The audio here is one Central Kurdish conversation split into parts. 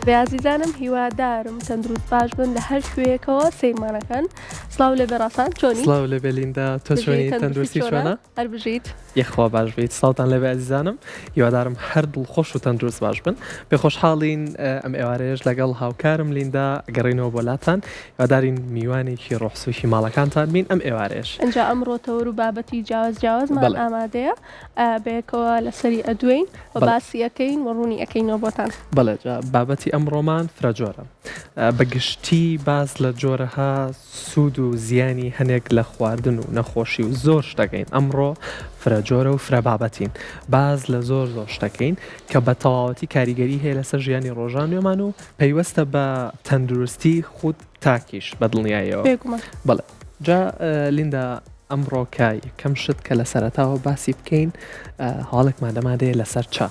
بێ ئازیزانم هیوادارم تەندروست باش بن لە هەر کوێیەکەوە سەیرمانەکەن سڵاو لێبێ ڕاسان چۆنی؟ سڵاو لێبێ لیندا تۆ چۆنی تەندروستی چۆنە؟ هەر بژیت. یەخوا باش بیت سڵاوتان لێبێ ئازیزانم هیوادارم هەر دڵخۆش و تەندروست باش بن پێ خۆشحاڵین ئەم ئێوارەیەش لەگەڵ هاوکارم لیندا گەڕینەوە بۆ لاتان هیوادارین میوانێکی ڕۆحسوکی ماڵەکانتان بین ئەم ئێوارەیەش. ئینجا ئەمڕۆ تەوەر و بابەتی جیاواز جیاوازمان ئامادەیە بەیەکەوە لەسەری ئەدوێین و باسی ئەکەین و ڕوونی ئەکەینەوە بۆتان. بەڵێ جا بابەتی ئەمڕۆمان فرەجۆرە. بە گشتی باس لە جۆرەها سوود و زیانی هەنێک لە خواردن و نەخۆشی و زۆر شت دەکەین. ئەمڕۆ فرەجۆرە و فرەبابەتین. باس لە زۆر زۆر شت دەکەین کە بە تەواوەتی کاریگەری هەیە لەسەر ژیانی ڕۆژانەمان و پەیوەستە بە تەندروستی خود تاکیش بە دڵنیاییەوە. بێگومان. بەڵێ جا لیندا ئەمڕۆ کە یەکەم شت کە لە سەرەتاوە باسی بکەین هەواڵێکمان دەمادەیە لەسەر چا.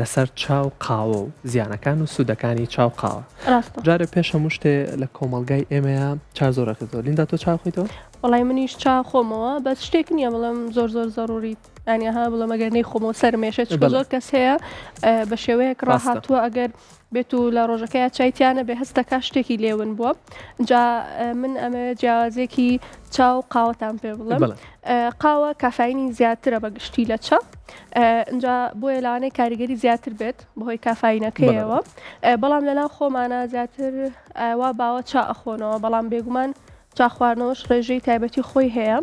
لەسەر چا و قاوە و زیانەکان و سوودەکانی چا و قاوە. جارێ پێش هەموو شتێ لە کۆمەڵگای ئێمەیە چا زۆر ئەخویتەوە. لیندا تۆ چا خۆیتەوە؟ وەڵای منیش چا خۆمەوە بەس شتێک نییە بڵێم زۆر زۆر زەڕوری یانی ها بڵێم ئەگەر نەیخۆمەوە سەرم ئێشێت چونکە زۆر کەس هەیە بە شێوەیەک ڕاهاتووە ئەگەر بێت و لە ڕۆژەکەیا چای تیا نەبێ هەست دەکا شتێکی لێ ون بووە جا من ئەمەوێت جیاوازیەکی چا و قاوەتان پێ بڵێم قاوە کافاینی زیاترە بە گشتی لە چا ئینجا بۆیە لەوانەیە کاریگەری زیاتر بێت بەهۆی کافاینەکەیەوە بەڵام لەناو خۆمانە زیاتر وا باوە چا ئەخۆنەوە بەڵام بێگومان چا خواردنەوەش ڕێژەی تایبەتی خۆی هەیە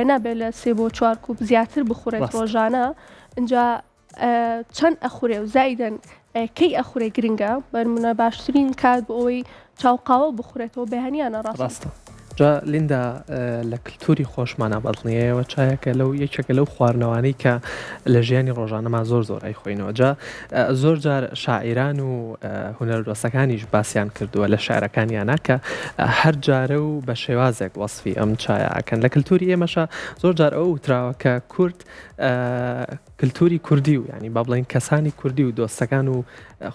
نابێت لە سێ بۆ چوار کوپ زیاتر بخورێت ڕۆژانە ئینجا چەند ئەخورێ و زایدەن کەی ئەخورێ گرنگە بەرمونە باشترین کات بۆ ئەوەی چاوقاوە بخورێتەوە بەیانیانە ڕاستە جا لیندا لە کللتوری خۆشمانە بەدڵنیایەوە چایەکە لەو یەکێکە لەو خواردنەوانەی کە لە ژیانی ڕۆژانەما زۆر زۆر ئەیخۆینەوە جا زۆر جار شاعیران و هونەردۆستەکانیش باسیان کردووە لە شعرەکانیانە کە هەر جارە و بە شێوازێک وەسفی ئەم چایە ئەکەن لە کللتوری ئێمەشە زۆر جار ئەو وتراوە کە کورد کلتوری کوردی و یانی با بڵێین کەسانی کوردی و دۆستەکان و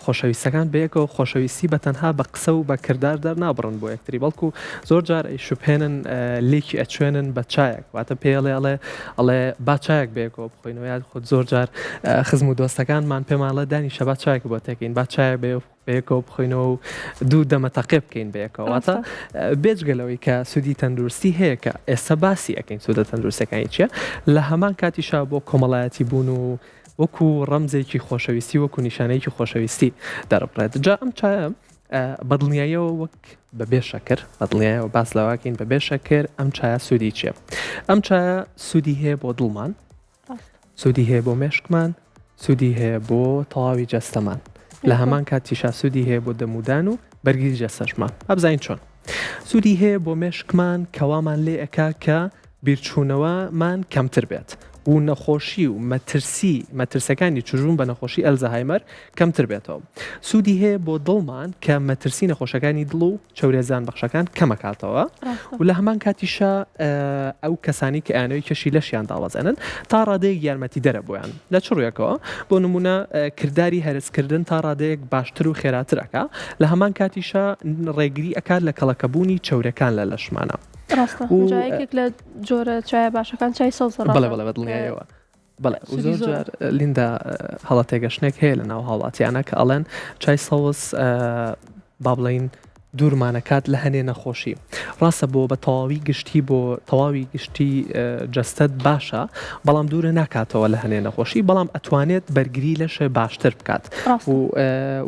خۆشەویستەکان بەیەکەوە خۆشەویستی بە تەنها بە قسە و بە کردار دەرنابڕن بۆ یەکتری بەڵکو زۆر جار ئەیشوبهێنن لێکی ئەچوێنن بە چایەک واتە پێڵێ ئەڵێ ئەڵێ با چایەک بەیەکەوە بخۆینەوە یاد خۆت زۆر جار خزم و دۆستەکانمان پێمانڵێ دانیشە با چایەک بۆ تێکەین با چایە بێ بەیەکەوە بخۆینەوە و دوو دەمە تەقێ بکەین بەیەکەوە واتە بێجگە لەوەی کە سوودی تەندروستی هەیە کە ئێستا باسی ئەەکەین سوودە تەندروستەکانی چییە لە هەمان کاتیشا بۆ کۆمەڵایەتی بوون و وەکو ڕەمزێکی خۆشەویستی وەکو نیشانەیەکی خۆشەویستی دەربڕێت جا ئەم چایە بەدڵنیاییەوە وەک بەبێ شەکر بەدڵنیایەوە باس لەواکەین بەبێ شەکر ئەم چایە سوودی چییە ئەم چایە سوودی هەیە بۆ دڵمان سوودی هەیە بۆ مێشکمان، سوودی هەیە بۆ تەواوی جەستەمان، لە هەمان کاتیشا سوودی هەیە بۆ دەمودان و بەرگری جەستەشمان. با بزانین چۆن. سوودی هەیە بۆ مێشکمان کە وامان لێ ئەکا کە بیرچوونەوەمان کەمتر بێت و نەخۆشی و مەترسی مەترسەکانی چوون بە نەخۆشی ئەلزەهایمەر کەمتر بێتەوە. سوودی هەیە بۆ دڵمان کە مەترسی نەخۆشەکانی دڵ و چەوریە زیانبەخشەکان کەمەکاتەوە و لە هەمان کاتیشا ئەو کەسانی کە ئەیانەوەی کەشی لەشیان دابەزێنن تا ڕادەیەک یارمەتیدەرە بۆیان لە چ ڕوویەکەوە بۆ نمونە کرداری هەرسکردن تا ڕادەیەک باشتر و خێراتر ئەکا لە هەمان کاتیشا ڕێگری ئەکات لە کەڵەکەبوونی چەورەکان لە لەشمانە ڕاستە یەکێک لە جۆرە چایە باشەکان چای سەوزە بەڵێ بەڵێ بە دڵنیایەوە بەڵێ و زۆر جار لیندا هەڵە تێگەشتنێک هەیە لە ناو هاوڵاتیانە کە ئەڵێن چای سەوز با بڵین دوورمانەکات لە هەنێ نەخۆشی ڕاستە بۆ بە تەواوی گشتی بۆ تەواوی گشتی جەستەت باشە بەڵام دوورە ناکاتەوە لە هەنێ نەخۆشی بەڵام ئەتوانێت بەرگری لەشێ باشتر بکات و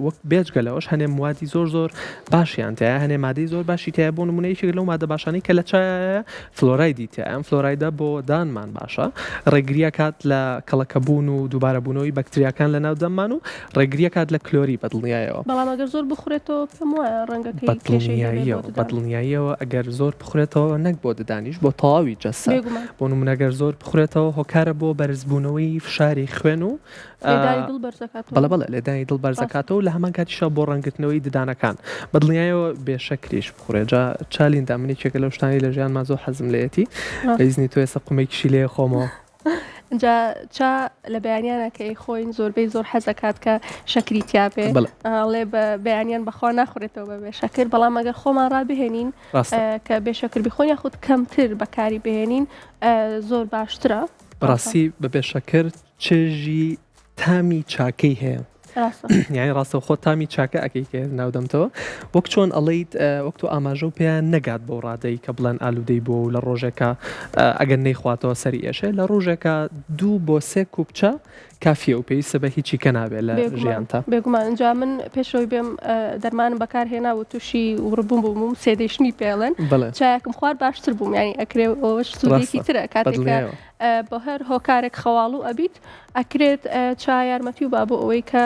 وەک بێجگە لەوەش هەنێ موادی زۆر زۆر باشیان تایە هەنێ مادەی زۆر باشی تایە بۆ نمونەیەکێک لەو مادە باشانەی کە لە چایە فلۆرایدی تیایە، ئەم فلۆرایدە بۆ دانمان باشە، ڕێگرییەکات لە کەڵەکەبوون و دووبارەبوونەوەی بەکتریاکان لەناو دەممان و ڕێگرییەکات لە کلۆری بەدڵنیایەوە. بەڵام ئەگەر زۆر بخورێتەوە پێم وایە ڕەنگەکەی کێشەی هەبێت بۆ ددان. بەدڵنیاییەوە ئەگەر زۆر بخورێتەوە نەک بۆ ددانیش بۆ تەواوی جەستە، بۆ نموونە گەر زۆر بخورێتەوە هۆکارە بۆ بەرزبوونەوەی فشاری خوێن و لێدانی دڵ بەرزەکاتەوە. بەڵێ بەڵێ لێدانی دڵ بەرزەکاتەوە و لە هەمان کاتیشا بۆ ڕەنگگرتنەوەی ددانەکان. بە دڵنیایەوە بێ شەکریش بخورێ. جا چا لیندا من یەکێکە لەو شتانەی لە ژیانما زۆر حەزم لێیەتی. بە ئیزنی تۆ ئێستا قومێکیشی لێ خۆمەوە. جا چا لە بەیانیانە کە ئەیخۆین زۆربەی زۆر حەزەکات کە شەکری تیا بێ. ئەڵێ بە بەیانیان بەخوا ناخورێتەوە بە بێ شەکر بەڵام ئەگەر خۆمان ڕابهێنین کە بێ شەکر بیخۆین یاخود کەمتر بەکاری بهێنین زۆر باشترە. بەڕاستی بە بێ شەکر چێژی تامی چاکەی هەیە. یانی ڕاستەوخۆ تامی چاکە ئەکەی کە ناو دەمتەوە وەک چۆن ئەڵیت وەک تۆ ئاماژە و پێیان نەگات بەو ڕادەی کە بڵێن ئالوودەی بووە و لە ڕۆژێکا ئەگەر نەیخواتەوە سەری ئێشێ لە ڕۆژێکا دوو بۆ سێ کوپ چا کافیە و پێویستە بە هیچی کە نابێ لە ژیانتا. بێگومان ئینجا من پێشەوەی بێم دەرمانم بەکار هێنا و تووشی وڕبوون بووم sedation ی پێڵێن چایەکم خوارد باشتر بووم یانی ئەکرێ ئەوەش سوودێکی ترە کاتێک بۆ هەر هۆکارێک خەواڵوو ئەبیت ئەکرێت چا یارمەتی و با بۆ ئەوەی کە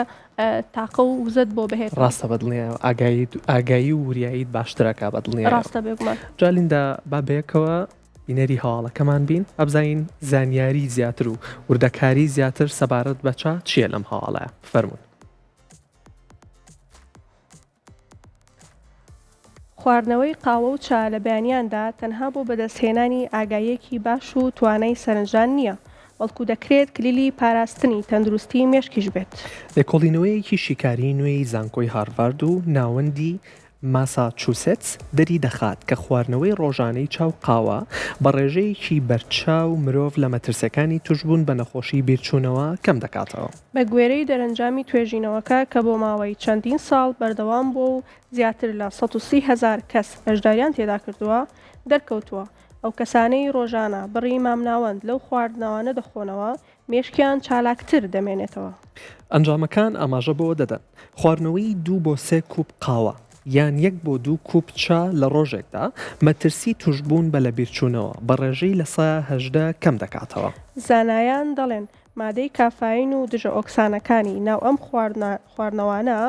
تاقە و وزەت بۆ بهێت. ڕاستە بەدڵنیایەوە ئاگاییت ئاگایی و وریاییت باشتر ئەکا بەدڵنیایەوە. ڕاستە بێگومان. جا لیندا با بەیەکەوە بینەری هەواڵەکەمان بین ئەبزانین زانیاری زیاتر و وردەکاری زیاتر سەبارەت بە چا چییە لەم هەواڵەیە فەرموون. خواردنەوەی قاوە و چا لە بەیانیاندا تەنها بۆ بەدەستهێنانی ئاگاییەکی باش و توانای سەرنجدان نییە، بەڵکو دەکرێت کلیلی پاراستنی تەندروستی مێشکیش بێت. لێکۆڵینەوەیەکی شیکاریی نوێی زانکۆی هارڤارد و ناوەندی ماساچوسێتس دەری دەخات کە خواردنەوەی ڕۆژانەی چا و قاوە بە ڕێژەیەکی بەرچاو مرۆڤ لە مەترسیەکانی توشبوون بە نەخۆشی بیرچوونەوە کەم دەکاتەوە. بە گوێرەی دەرەنجامی توێژینەوەکە کە بۆ ماوەی چەندین ساڵ بەردەوام بووە و زیاتر لە 130 هەزار کەس بەشداریان تێدا کردووە، دەرکەوتووە ئەو کەسانەی ڕۆژانە بڕی مامناوەند لەو خواردنەوانە دەخۆنەوە مێشکیان چالاکتر دەمێنێتەوە. ئەنجامەکان ئاماژە بەوە دەدەن، خواردنەوەی دوو بۆ سێ کوپ قاوە یان یەک بۆ دوو کوپ چا لە ڕۆژێکدا، مەترسی تووشبوون بە لەبیرچوونەوە بە ڕێژەی 18% کەم دەکاتەوە. زانایان دەڵێن، مادەی کافاین و دژە ئۆکسانەکانی ناو ئەم خواردنەوانە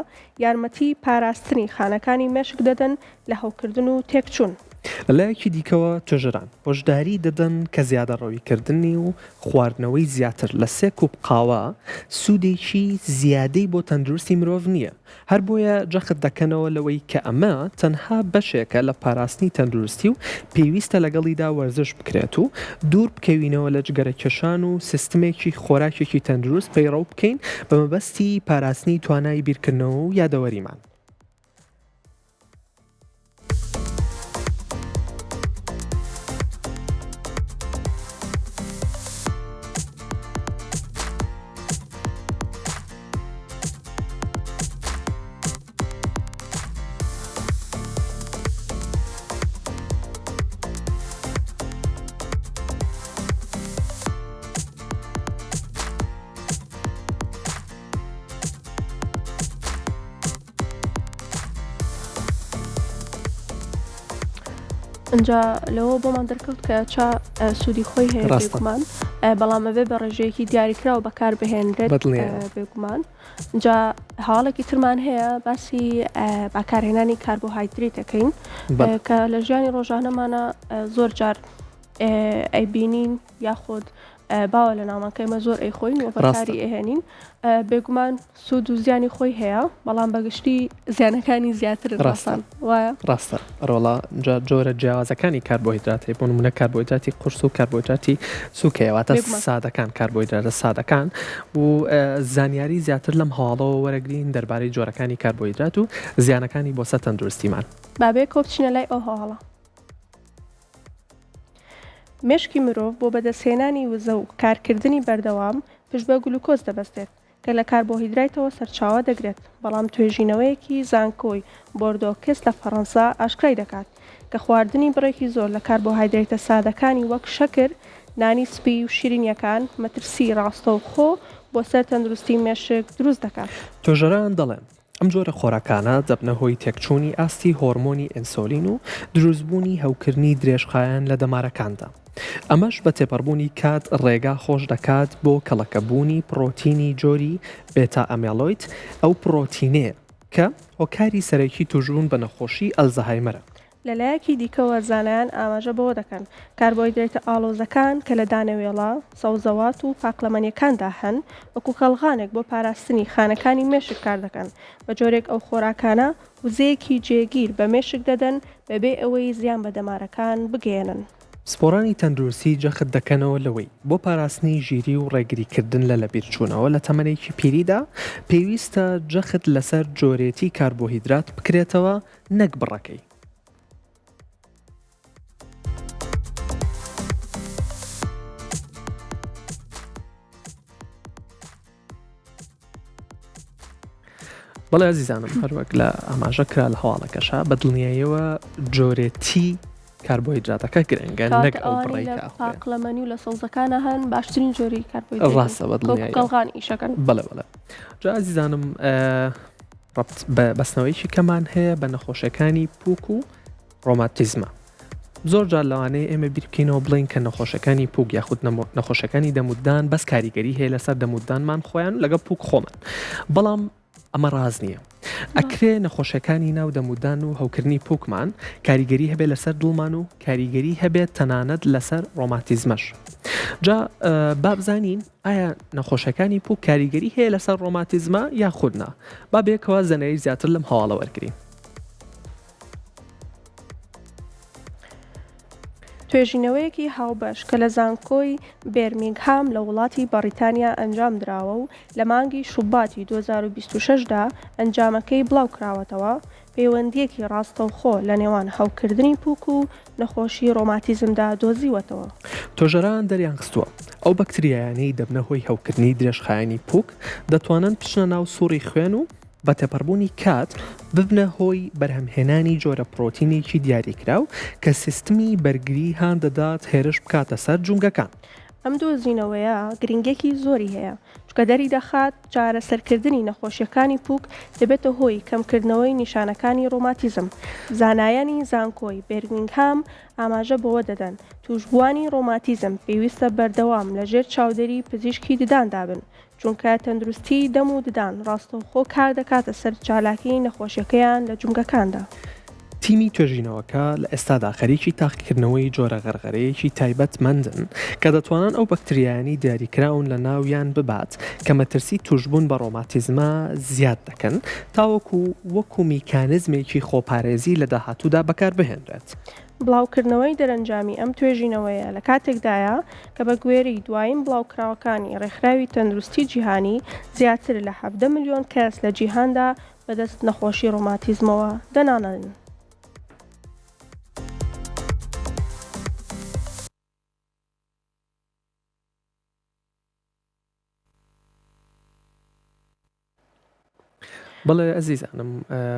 یارمەتی پاراستنی خانەکانی مێشک دەدەن لە هەوکردن و تێکچوون. لە لایەکی دیکەوە توێژەران هۆشداری دەدەن کە زیادەڕەویکردنی و خواردنەوەی زیاتر لە سێ کوپ قاوە سوودێکی زیادەی بۆ تەندروستی مرۆڤ نییە، هەر بۆیە جەخت دەکەنەوە لەوەی کە ئەمە تەنها بەشێکە لە پاراستنی تەندروستی و پێویستە لەگەڵیدا وەرزش بکرێت و دوور بکەوینەوە لە جگەرەکێشان و سیستمێکی خۆراکێکی تەندروست پەیڕەو بکەین بە مەبەستی پاراستنی توانای بیرکردنەوە و یادەوەریمان. ئینجا لەوە بۆمان دەرکەوت کە چا سوودی خۆی هەیە ڕاستمان بەڵام ئەبێ بە ڕێژەیەکی دیاریکراو بەکار بهێنرێت بێگومان جا هەواڵێکی ترمان هەیە باسی بەکارهێنانی کاربۆهایدریت دەکەین کە لە ژیانی ڕۆژانەمانە زۆر جار ئەیبینین یاخود باوە لە ناومان کە ئێمە زۆر ئەیخۆین و بەکاری ئەهێنین بێگومان سوود و زیانی خۆی هەیە بەڵام بەگشتی زیانەکانی زیاترن ڕاستە وایە ڕاستە ڕۆڵا جا جۆرە جیاوازەکانی کاربۆهیدرات هەیە بۆ نمونە کاربۆهیدراتی قورس و کاربۆهیدراتی سوک هەیە واتە سادەکان کاربۆهیدراتە سادەکان و زانیاری زیاتر لەم هەواڵەوە وەرەگرین دەربارەی جۆرەکانی کاربۆهیدرات و زیانەکانی بۆ سەر تەندروستیمان. با بەیەکەوە بچینە لای ئەو هەواڵە. مێشکی مرۆڤ بۆ بەدەستهێنانی وزە و کارکردنی بەردەوام پشت بە گلوکۆز دەبەستێت کە لە کاربۆهیدرایتەوە سەرچاوە دەگرێت، بەڵام توێژینەوەیەکی زانکۆی بۆردۆکس لە فەڕەنسا ئاشکرای دەکات کە خواردنی بڕێکی زۆر لە کاربۆهایدرەیتە سادەکانی وەک شەکر، نانی سپی و شیرینیەکان مەترسیی ڕاستەوخۆ بۆ سەر تەندروستی مێشک دروست دەکات. توێژەران دەڵێن، ئەم جۆرە خۆراکانە دەبنە هۆی تێکچوونی ئاستی هۆرمۆنی ئینسۆلین و دروستبوونی هەوکردنی درێژخایەن لە دەمارەکاندا، ئەمەش بە تێپەڕبوونی کات ڕێگا خۆش دەکات بۆ کەڵەکەبوونی پڕۆتینی جۆری بێتا ئەمێلۆید، ئەو پڕۆتینەیە کە هۆکاری سەرەکی تووشبوون بە نەخۆشی ئەلزەهایمەرە. لەلایەکی دیکەوە زانایان ئاماژە بەوە دەکەن، کاربۆهیدرەیتە ئاڵۆزەکان کە لە دانەوێڵە، سەوزەوات و پاقلەمەنییەکاندا هەن، وەکو قەڵغانێک بۆ پاراستنی خانەکانی مێشک کاردەکەن، بەجۆرێک ئەو خۆراکانە وزەیەکی جێگیر بە مێشک دەدەن بەبێ ئەوەی زیان بە دەمارەکان بگەیەنن. پسپۆڕانی تەندروستی جەخت دەکەنەوە لەوەی، بۆ پاراستنی ژیری و ڕێگریکردن لە لەبیرچوونەوە لە تەمەنێکی پیریدا، پێویستە جەخت لەسەر جۆرێتی کاربۆهیدرات بکرێتەوە نەک بڕەکەی. بەڵێ ئازیزانم هەروەک لە ئاماژە کرا لە هەواڵەکەشا بە دڵنیاییەوە جۆرێتی کاربۆهیدراتەکە گرنگە نەک ئەو بڕەی کە ئەخورێ. پاقلەمەنی و لە سەوزەکانە هەن باشترین جۆری کاربۆهیدراتن. ڕاستە بە دڵنیاییەوە. قەڵغان ئیشەکەن. بەڵێ بەڵێ. جا ئازیزانم ڕەبت بە بەستنەوەیەکی کەمان هەیە بە نەخۆشیەکانی پوک و ڕۆماتیزمە. زۆر جار لەوانەیە ئێمە بیر بکەینەوە بڵێین کە نەخۆشەکانی پوک یاخود نەخۆشەکانی دەموددان بەس کاریگەری هەیە لەسەر دەموددانمان خۆیان لەگەڵ پوک خۆمان بەڵام ئەمە ڕاست نییە ئەکرێ نەخۆشەکانی ناو دەمودان و هەوکردنی پوکمان کاریگەری هەبێت لەسەر دڵمان و کاریگەری هەبێت تەنانەت لەسەر ڕۆماتیزمەش جا بابزانین ئایا نەخۆشەکانی پوک کاریگەری هەیە لەسەر ڕۆماتیزمە یاخود نا با بێکەوە زانیاری زیاتر لەم هەواڵە وەرگین. توێژینەوەیەکی هاوبەش کە لە زانکۆی بێرمینگهام لە وڵاتی بەڕیتانیا ئەنجامدراوە و لە مانگی شوباتی 2026 دا ئەنجامەکەی بڵاوکراوەتەوە، پەیوەندییەکی ڕاستەوخۆ لە نێوان هەوکردنی پووک و نەخۆشی ڕۆماتیزمدا دۆزیوەتەوە. توێژەران دەریانخستووە، ئەو بەکتریایانەی دەبنە هۆی هەوکردنی درێژخایەنی پووک، دەتوانن بچنە ناو سوڕی خوێن و بە تێپەڕبوونی کات ببنە هۆی بەرهەمهێنانی جۆرە پڕۆتینێکی دیاریکراو کە سیستمی بەرگری هان دەدات هێرش بکاتە سەر جومگەکان. ئەم دۆزینەوەیە گرنگییەکی زۆری هەیە، چونکە دەریدەخات چارەسەرکردنی نەخۆشییەکانی پووک دەبێتە هۆی کەمکردنەوەی نیشانەکانی ڕۆماتیزم. زانایانی زانکۆی بێرمینگهام ئاماژە بەوە دەدەن، تووشبووانی ڕۆماتیزم پێویستە بەردەوام لەژێر چاودێری پزیشکی دداندا بن، چونکە تەندروستیی دەم و ددان ڕاستەوخۆ کاردەکاتە سەر چالاکیی نەخۆشیەکەیان لە جومگەکاندا. تیمی توێژینەوەکە لە ئێستادا خەریکی تاقیکردنەوەی جۆرە غەرغەرەیەکی تایبەتمەندن کە دەتوانن ئەو بەکتریایانەی دیاریکراون لەناویان ببات کە مەترسی تووشبوون بە ڕۆماتیزما زیاد دەکەن تاوەکو وەکو میکانزمێکی خۆپارێزی لە داهاتوودا بەکاربهێنرێت. بڵاوکردنەوەی دەرەنجامی ئەم توێژینەوەیە لە کاتێکدایە کە بە گوێرەی دوایین بڵاوکراوەکانی ڕێکخراوی تەندروستی جیهانی زیاتر لە 17 ملیۆن کەس لە جیهاندا بەدەست نەخۆشی ڕۆماتیزمەوە دەناڵێنن. بەڵێ ئەزیزانم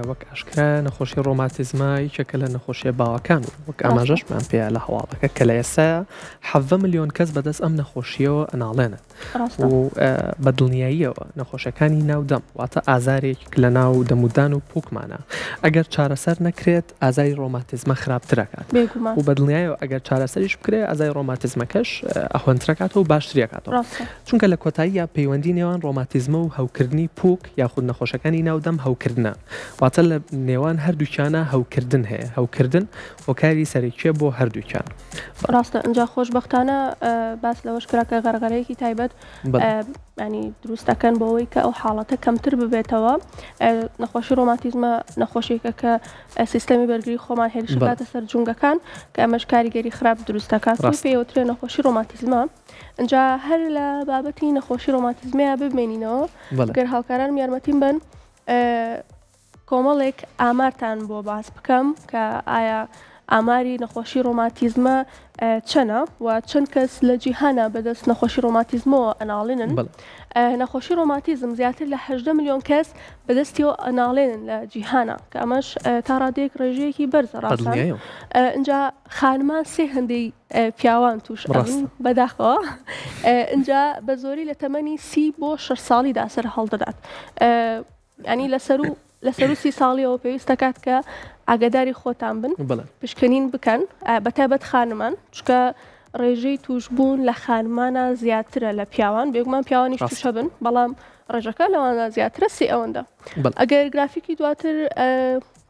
وەک ئاشکرایە نەخۆشی ڕۆماتیزمە یەکێکە لە نەخۆشیە باوەکان و وەک ئاماژەشمان پێیە لە هەواڵەکە کە لە ئێستا حەڤە ملیۆن کەس بەدەست ئەم نەخۆشیەوە ئەناڵێنن و بە دڵنیاییەوە نەخۆشەکانی ناو دەم واتە ئازارێک لە ناو دەمودان و پوکمانە ئەگەر چارەسەر نەکرێت ئازاری ڕۆماتیزمە خراپترەکات و بە دڵنیایەوە ئەگەر چارەسەریش بکرێت ئازاری ڕۆماتیزمەکەش ئەهوەنترەکاتەوە و باشتریەکاتەوە چونکە لە کۆتاییا پەیوەندی نێوان ڕۆماتیزمە و هەوکردنی پووک یاخود نەخۆشەکانی ناو دەم هەوکردنە واتە لە نێوان هەردووکیانە هەوکردن هەیە هەوکردن هۆکاری سەرەکیە بۆ هەردووکیان. ڕاستە ئینجا خۆشبەختانە باس لەوەش کرا کە غەرغەرەیەکی تایبەت ینی دروست دەکەن بۆ ئەوەی کە ئەو حاڵەتە کەمتر ببێتەوە نەخۆشی ڕۆماتیزمە نەخۆشیێکە کە سیستەمی بەرگری خۆمان هێرش دەکاتە سەر جومگەکان کە ئەمەش کاریگەری خراپ دروست دەکات پێوترێ نەخۆشی ڕۆماتیزمە ئینجا هەر لە بابەتی نەخۆشی ڕۆماتیزمەیە بمێنینەوە گەر هاوکارانم یارمەتیم بن کۆمەڵێک ئامارتان بۆ باس بکەم کە ئایا ئاماری نەخۆشی ڕۆماتیزمە چەنە و چەند کەس لە جیهانە بەدەست نەخۆشی ڕۆماتیزمەوە ئەناڵێنن نەخۆشی ڕۆماتیزم زیاتر لە 18 ملیۆن کەس بەدەستیەوە ئەناڵێنن لە جیهانە کە ئەمەش تا ڕادەیەک ڕێژەیەکی بەرزە ڕاستە ئینجا خانمان سێ هەندەی پیاوان توش ئەبن بەداخەوە ئینجا بە زۆری لە تەمەنی سی بۆ شەش ساڵیدا سەر هەڵدەدات ینی لەسەر و لەسەر و سی ساڵیەوە پێویست دەکات کە ئاگاداری خۆتان بن پشکنین بکەن بەتایبەت خانمان چکە ڕێژەی توشبوون لە خانمانە زیاترە لە پیاوان بێگومان پیاوانیش تووشە بن بەڵام ڕێژەکە لەوانە زیاترە سی ئەوەندە ئەگەر گرافیکی دواتر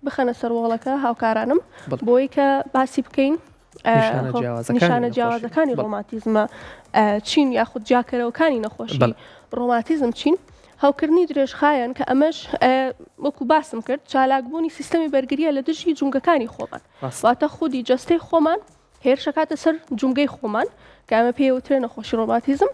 بخەنە سەر وۆڵەکە هاوکارانم بۆی کە باسی بکەین نیشانە جیاوازەکانی ڕۆماتیزمە چین یاخود جیاکەرەوەکانی نەخۆشی ڕۆماتیزم چین هەوکردنی درێژخایەن کە ئەمەش وەکو باسم کرد چالاکبوونی سیستەمی بەرگریە لە دژی جومگەکانی خۆمان واتە خودی جەستەی خۆمان هێرشەکاتە سەر جومگەی خۆمان کە ئەمە پێوترێ نەخۆشی ڕۆماتیزم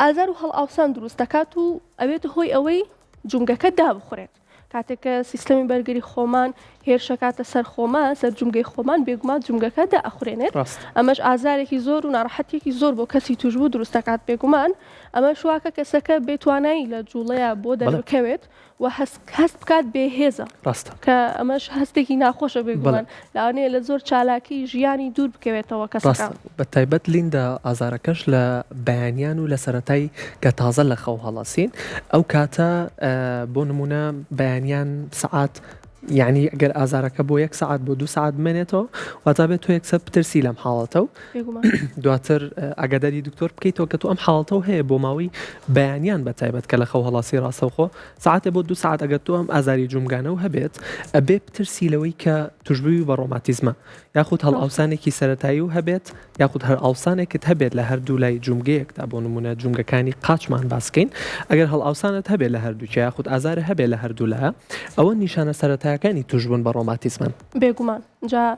ئازار و هەڵئاوسان دروست دەکات و ئەبێتە هۆی ئەوەی جومگەکە دابخورێت. کاتێک کە سیستەمی بەرگری خۆمان هێرشەکاتە سەر خۆمان سەر جومگەی خۆمان بێگومان جومگەکە دائەخورێنێت ئەمەش ئازارێکی زۆر و ناڕەحەتیەکی زۆر بۆ کەسی توشبوو دروست دەکات بێگومان ئەمەش واکە کەسەکە بێتوانایی لە جوڵەیە بۆ دەربکەوێت و هەست هەست بکات بێهێزە ڕاستە کە ئەمەش هەستێکی ناخۆشە بێگومان لەوانەیە لە زۆر چالاکی ژیانی دوور بکەوێتەوە کەسەکە. ڕاستە بە تایبەت لیندا ئازارەکەش لە بەیانیان و لە سەرەتای کە تازە لە خەو هەڵەسین ئەو کاتە بۆ نمونە بەیانیان سەعات یعنی ئەگەر ئازارەکە بۆ یەک سەعات بۆ دو سەعات بمێنێتەوە واتا بێت تۆ یەکسەر بترسی لەم حاڵەتە و دواتر ئاگاداری دکتۆر بکەیتەوە کە تۆ ئەم حاڵەتەو هەیە بۆ ماوەی بەیانیان بە تایبەت کە لە خەو هەڵاسی ڕاستەوخۆ سەعاتێ بۆ دو سەعات ئەگەر تۆ ئەم ئازاری جومگانەو هەبێت ئەبێ بترسی لەوەی کە توشبووی بە ڕۆماتیزمە یاخود هەڵئاوسانێکی سەرەتایی و هەبێت یاخود هەر ئاوسانێکت هەبێت لە هەردوو لای جومگەیەکدا بۆ نمونە جومگەکانی قاچمان باسکەین ئەگەر هەڵئاوسانت هەبێت لە هەردووکیا یاخود ئازارە هەبێت لە هەردوو لا ئەوە نیشانە سەرەتایەکانی توشبوون بە ڕۆماتیزمن. بێگومان جا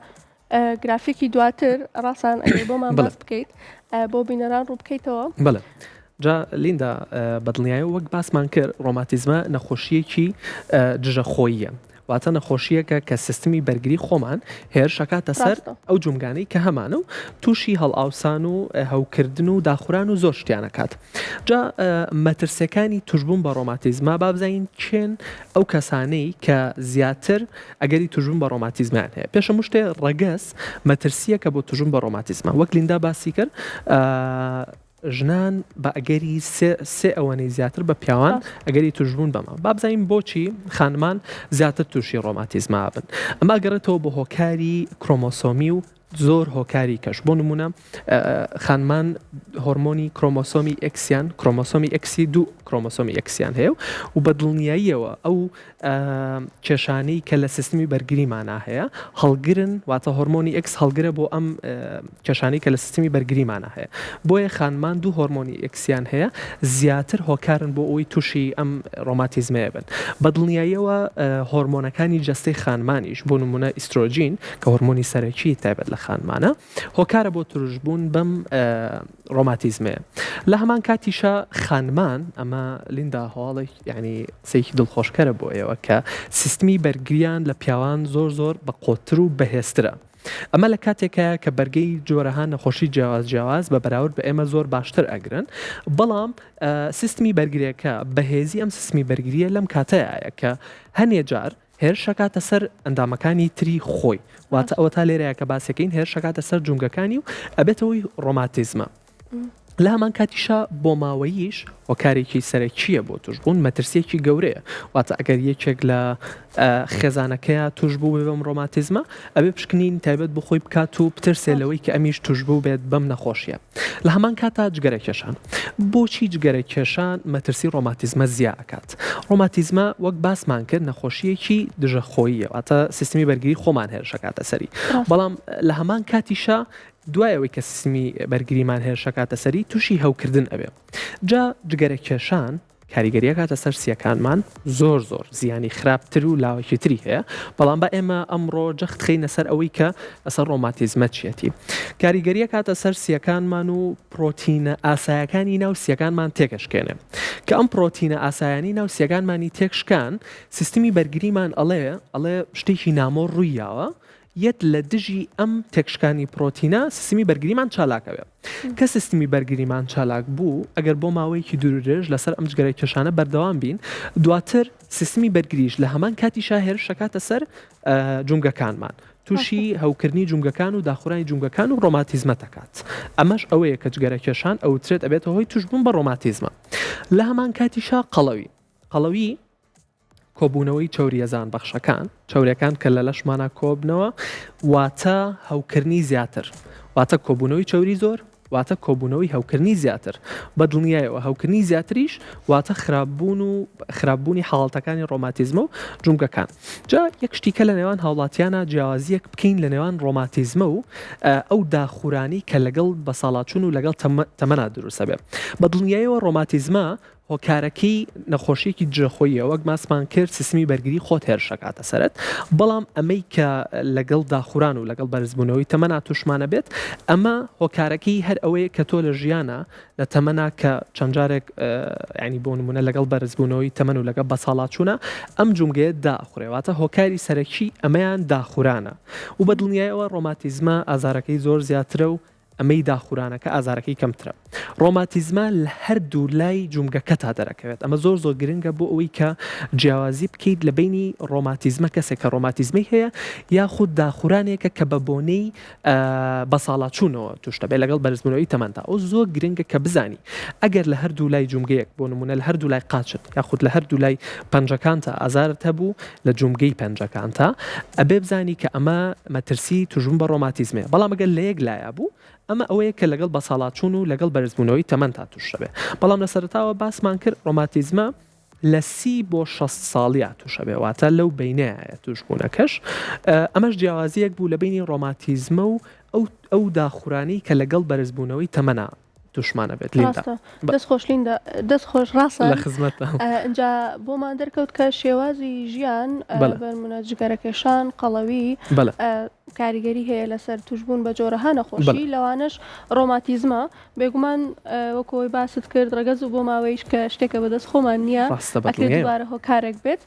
گرافیکی دواتر ڕاسان ئەگەر بۆمان باس بکەیت بۆ بینەران ڕوو بکەیتەوە. بەڵێ جا لیندا بەدڵنیایەوە وەک باسمان کرد ڕۆماتیزمە نەخۆشییەکی دژە خۆییە واتە نەخۆشییەکە کە سیستمی بەرگری خۆمان هێرش ئەکاتە سەر ئەو جومگانەی کە هەمانە و تووشی هەڵئاوسان و هەوکردن و داخوران و زۆر شتیان ئەکات جا مەترسیەکانی توشبوون بە ڕۆماتیزما با بزانین کێن ئەو کەسانەی کە زیاتر ئەگەری توشبوون بە ڕۆماتیزمیان هەیە پێش هەموو شتێ ڕەگەز مەترسیەکە بۆ توشبوون بە ڕۆماتیزما وەک لیندا باسی کرد ژنان بە ئەگەری سێ سێ ئەوەنەی زیاتر بە پیاوان ئەگەری توشبوون بەمە با بزانین بۆچی خانمان زیاتر تووشی ڕۆماتیزما بن ئەمە ئەگەڕێتەوە بۆ هۆکاری کرۆمۆسۆمی و زۆر هۆکاری کەش بۆ نمونە خانمان هۆرمۆنی کرۆمۆسۆمی ئێکسیان کرۆمۆسۆمی ئێکسی دوو کرۆمۆسۆمی ئێکسیان هەیە و بە دڵنیاییەوە ئەو کێشانەی کە لە سیستمی بەرگریمانا هەیە هەڵگرن واتە هۆرمۆنی ئێکس هەڵگرە بۆ ئەم کێشانەی کە لە سیستمی بەرگریمانا هەیە بۆیە خانمان دوو هۆرمۆنی ئێکسیان هەیە زیاتر هۆکارن بۆ ئەوەی تووشی ئەم ڕۆماتیزمەیە بن بە دڵنیاییەوە هۆرمۆنەکانی جەستەی خانمانیش بۆ نمونە ئیسترۆجین کە هۆرمۆنی سەرەکی تایبەت لە خانمانە هۆکارە بۆ تورشبوون بەم ڕۆماتیزمەیە لە هەمان کاتیشا خانمان ئەمە لیندا هەواڵێک یعنی قسەیەکی دڵخۆشکەرە بۆ ئێوە کە سیستمی بەرگریان لە پیاوان زۆر زۆر بە قۆتر و بەهێزترە ئەمە لە کاتێکایە کە بەرگەی جۆرەها نەخۆشی جیاواز جیاواز بە بەراورد بە ئێمە زۆر باشتر ئەگرن بەڵام سیستمی بەرگریەکە بەهێزی ئەم سیستمی بەرگریە لەم کاتەیە کە هەنێ جار هێرش ئەکاتە سەر ئەندامەکانی تری خۆی واتە ئەوەتا لێرەیە کە باسەکەین هێرش ئەکاتە سەر جومگەکانی و ئەبێتە هۆی ڕۆماتیزمە لە هەمان کاتیشا بۆ ماوەییش هۆکارێکی سەرەکیە بۆ توشبوون مەترسیەکی گەورەیە واتە ئەگەر یەکێک لە خێزانەکەیا توش بوو بێ بەم ڕۆماتیزمە ئەبێ پشکنین تایبەت بۆ خۆی بکات و بترسێ لەوەی کە ئەمیش توشبوو بێت بەم نەخۆشیە لە هەمان کاتا جگەرە کێشان. بۆچی جگەرە کێشان مەترسی ڕۆماتیزمە زیا ئەکات؟ ڕۆماتیزمە وەک باسمان کرد نەخۆشییەکی دژە خۆییە واتە سیستمی بەرگری خۆمان هێرش ئەکاتە سەری بەڵام لە هەمان کاتیشا دوای ئەوەی کە سیستمی بەرگریمان هێرش ئەکاتە سەری تووشی هەوکردن ئەبێ جا جگەرە کێشان کاریگەری ئەکاتە سەر سیەکانمان زۆر زۆر زیانی خراپتر و لاوەکی تری هەیە بەڵام با ئێمە ئەمڕۆ جەخت خەینە سەر ئەوەی کە لەسەر ڕۆماتیزمە چیەتی کاریگەری ئەکاتە سەر سیەکانمان و پرۆتینە ئاسایەکانی ناو سیەکانمان تێکەشکێنێ کە ئەم پرۆتینە ئاسایانی ناو سیەکانمانی تێکشکان سیستمی بەرگریمان ئەڵێ ئەڵێ شتێکی نامۆ ڕوویاوە یەت لە دژی ئەم تێکشکانی پرۆتینە سیستمی بەرگریمان چالاک ئەبێ. کە سیستمی بەرگریمان چالاک بوو، ئەگەر بۆ ماوەیەکی دوور و درێژ لەسەر ئەم جگەرە کێشانە بەردەوام بین، دواتر سیستمی بەرگریش لە هەمان کاتیشا هێرش ئەکاتە سەر جومگەکانمان، تووشی هەوکردنی جومگەکان و داخورانی جومگەکان و ڕۆماتیزمەت ئەکات. ئەمەش ئەوەیە کە جگەرە کێشان ئەوترێت ئەبێتە هۆی تووشبوون بە ڕۆماتیزمە. لە هەمان کاتیشا قەڵەوی. قەڵەوی کۆبوونەوەی چەورییە زیانبەخشەکان، چەوریەکان کە لە لەشمانا کۆبنەوە واتە هەوکردنی زیاتر، واتە کۆبوونەوەی چەوری زۆر واتە کۆبوونەوەی هەوکردنی زیاتر، بە دڵنیایەوە هەوکردنی زیاتریش واتە خراپبوون و خراپبوونی حاڵەتەکانی ڕۆماتیزمە و جومگەکان. جا یەک شتی کە لە نێوان هاوڵاتیانا جیاوازییەک بکەین لە نێوان ڕۆماتیزمە و ئەو داخورانەی کە لەگەڵ بەساڵاچوون و لەگەڵ تەمەنا دروست ئەبێ. بە دڵنیایەوە ڕۆماتیزمە. هۆکارەکەی نەخۆشیەکی دژەخۆییە وەک باسمان کرد سیستمی بەرگری خۆت هێرش ئەکاتە سەرت بەڵام ئەمەی کە لەگەڵ داخوران و لەگەڵ بەرزبوونەوەی تەمەنا توشمانە بێت ئەمە هۆکارەکەی هەر ئەوەیە کە تۆ لە ژیانە لە تەمەنا کە چەند جارێک ینی بۆ نمونە لەگەڵ بەرزبوونەوەی تەمەن و لەگەڵ بەساڵاچوونە ئەم جومگەیە داخورێ واتە هۆکاری سەرەکی ئەمەیان داخورانە و بە دڵنیایەوە ڕۆماتیزمە ئازارەکەی زۆر زیاترە و ئەمەی داخورانەکە ئازارەکەی کەمترە. ڕۆماتیزما لە هەردوو لای جومگەکەتا دەرەکەوێت. ئەمە زۆر زۆر گرنگە بۆ ئەوەی کە جیاوازی بکەیت لە بەینی ڕۆماتیزمە کەسێک کە ڕۆماتیزمەی هەیە یاخود داخورانێکە کە بە بۆنەی بەساڵاچوونەوە توش دەبێت لەگەڵ بەرزبوونەوەی تەمەندا. ئەو زۆر گرنگە کە بزانی ئەگەر لە هەردوو لای جومگەیەک بۆ نموونە لە هەردوو لای قاچت یاخود لە هەردوو لای پەنجەکانتا ئازارت هەبوو لە جومگەی پەنجەکانتا ئەبێ بزانی کە ئەمە مەترسی توشبوون بە ڕۆماتیزمەیە بەڵام ئەگەر لە یەک لایا بوو ئەمە ئەوەیە کە لەگەڵ بەساڵاچوون و لەگەڵ بەرزبوونەوەی تەمەنتا توش دەبێ بەڵام لە سەرەتاوە باسمان کرد ڕۆماتیزمە لە 30 بۆ 60 ساڵیا توش ئەبێ واتە لەو بەینەیە توشبوونەکەش ئەمەش جیاوازیەک بوو لە بەینی ڕۆماتیزمە و ئەو ئەو داخورانەی کە لەگەڵ بەرزبوونەوەی تەمەنا توشمان ئەبێت لیندا. ڕاستە دەست خۆش لیندا دەست خۆش ڕاستە لە خزمەتە ئینجا بۆمان دەرکەوت کە شێوازی ژیان بەرمونە جگەرەکێشان قەڵەوی کاریگەری هەیە لەسەر توشبوون بە جۆرەها نەخۆشی لەوانەش ڕۆماتیزمە بێگومان وەکۆی باست کرد ڕەگەز و بۆ ماوەیش کە شتێکە بەدەست خۆمان نییە ئەکرێت دووبارە هۆکارێک بێت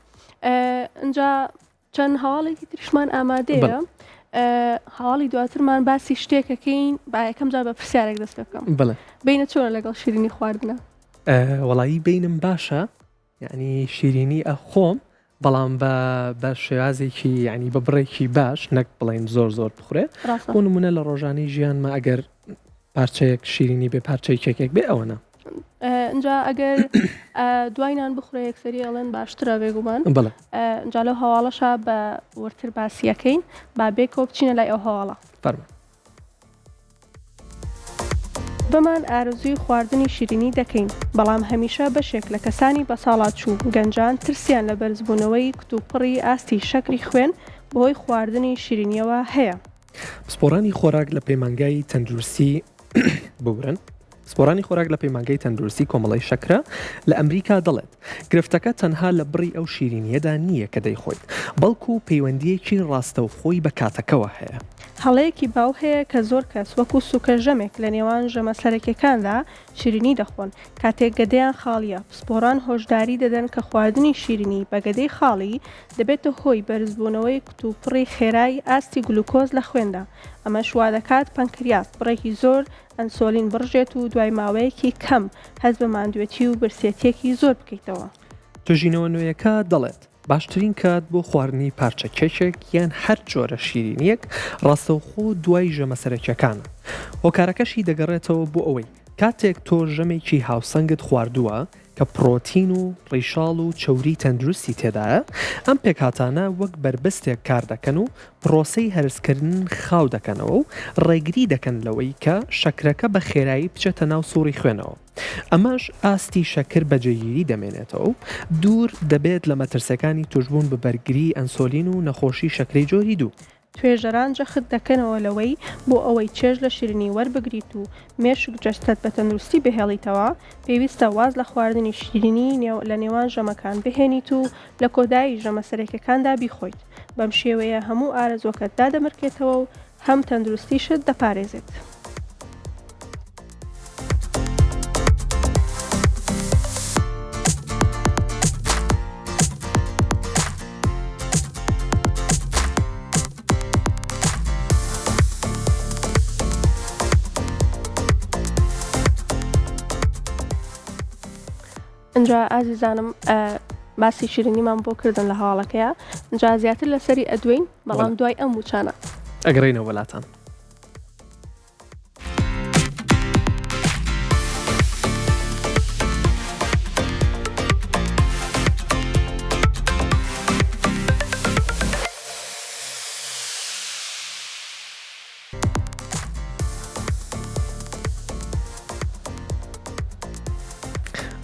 ئینجا چەند هەواڵێکی تریشمان ئامادەیە هەواڵی دواترمان باسی شتێکەکەین با یەکەم جار بە پرسیارێک دەست پێ بکەم بڵێ بینە چۆنە لەگەڵ شیرینی خواردنە وەڵایی بینم باشە یعنی شیرینی ئەخۆم بەڵام بە بە شێوازێکی یعنی بە بڕێکی باش نەک بڵین زۆر زۆر بخورێ بۆ نمونە لە ڕۆژانی ژیانمە ئەگەر پارچەیەک شیرینی بێ پارچەی کێکێک بێ ئەوەنە. ئینجا ئەگەر دوای نان بخورێ یەکسەری ئەڵێن باشترە بێگومان بەڵێ. ئینجا لەو هەواڵەشا بە وردتر باسیەکەین با بێکەوە بچینە لای ئەو هەواڵە. فەرموو. بەمان ئارەزووی خواردنی شیرینی دەکەین، بەڵام هەمیشە بەشێک لە کەسانی بەساڵاچوو و گەنجان ترسیان لە بەرزبوونەوەی کتوپڕی ئاستی شەکری خوێن بەهۆی خواردنی شیرینییەوە هەیە. پسپۆڕانی خۆراک لە پەیمانگای تەندروستی ببورن پسپۆڕانی خۆراک لە پەیمانگای تەندروستی کۆمەڵەی شەکرە لە ئەمریکا دەڵێت گرفتەکە تەنها لە بڕی ئەو شیرینییەدا نییە کە دەیخۆیت بەڵکو پەیوەندییەکی ڕاستەوخۆی بە کاتەکەوە هەیە. هەڵەیەکی باو هەیە کە زۆر کەس وەکو سوکە ژەمێک لە نێوان ژەمە سەرەکیەکاندا شیرینی دەخۆن کاتێک گەدەیان خاڵییە، پسپۆڕان هۆشداری دەدەن کە خواردنی شیرینی بە گەدەی خاڵی دەبێتە هۆی بەرزبوونەوەی کتوپڕی خێرای ئاستی گلوکۆز لە خوێندا، ئەمەش وادەکات پەنکریاس بڕێکی زۆر ئەنسۆلین بڕژێت و دوای ماوەیەکی کەم هەست بە ماندوێتی و برسێتییەکی زۆر بکەیتەوە. توێژینەوە نوێیەکە دەڵێت، باشترین کات بۆ خواردنی پارچە کێکێک یان هەر جۆرە شیرینییەک ڕاستەوخۆ دوای ژەمە سەرەکییەکانە، هۆکارەکەشی دەگەڕێتەوە بۆ ئەوەی کاتێک تۆ ژەمێکی هاوسەنگت خواردووە کە پڕۆتین و ڕیشاڵ و چەوری تەندروستی تێدایە، ئەم پێکهاتانە وەک بەربەستێک کاردەکەن و پڕۆسەی هەرسکردن خاو دەکەنەوە و ڕێگری دەکەن لەوەی کە شەکرەکە بە خێرایی بچێتە ناو سوڕی خوێنەوە، ئەمەش ئاستی شەکر بە جێگیری دەمێنێتەوە و دوور دەبێت لە مەترسیەکانی توشبوون بە بەرگری ئەنسۆلین و نەخۆشی شەکرەی جۆری دوو. توێژەران جەخت دەکەنەوە لەوەی بۆ ئەوەی چێژ لە شیرینی وەربگریت و مێشک و جەستەت بە تەندروستی بهێڵیتەوە، پێویستە واز لە خواردنی شیرینی لە نێوان ژەمەکان بهێنیت و لە کۆتایی ژەمە سەرەکیەکاندا بیخۆیت، بەم شێوەیە هەموو ئارەزووەکەت دادەمرکێتەوە و هەم تەندروستیشت دەپارێزێت. ئینجا ئازیزانم باسی شیرینیمان بۆ کردن لە هەواڵەکەیە جا زیاتر لەسەری ئەدوین بەڵام دوای ئەم وچانە ئەگەڕێینەوە وەلاتان.